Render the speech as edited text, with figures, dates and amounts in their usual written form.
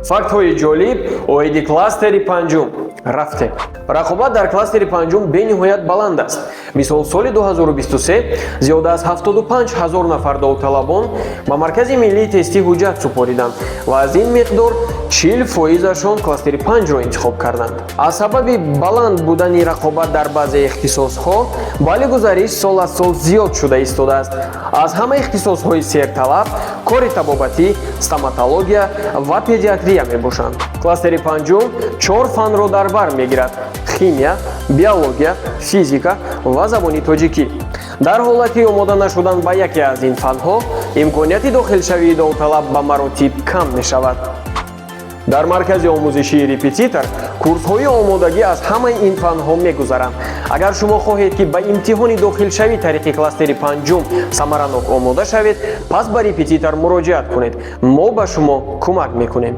Фактҳои ҷолиб оиди кластери панҷум. Рафтем. Рақобат дар кластери панҷум бениҳоят баланд аст. Мисол, соли 2023 зиёда аз 75 ҳазор нафар довталабон ба Маркази миллии тестӣ ҳуҷҷат супориданд ва аз ин миқдор 40 фоизашон кластери панҷро интихоб карданд. Аз сабаби баланд будани рақобат дар баъзе ихтисосҳо балли гузариш сол аз сол зиёд шуда истодааст. Аз ҳама ихтисосҳои серталаб кори табобатӣ, стоматология ва педиатрия мебошанд. Кластери панҷум чор фанро дар бар мегирад: химия, биология, физика ва забони тоҷикӣ. Дар ҳолати омода нашудан ба яке аз ин фанҳо, имконияти дохилшавии довталаб ба маротиб кам мешавад. Дар маркази омӯзишии «Репетитор» курсҳои омодагӣ аз ҳамаи ин фанҳо мегузаранд. Агар шумо хоҳед, ки ба имтиҳони дохилшавӣ тариқи кластери панҷум самаранок омода шавед, пас ба «Репетитор» муроҷиат кунед. Мо ба шумо кӯмак мекунем.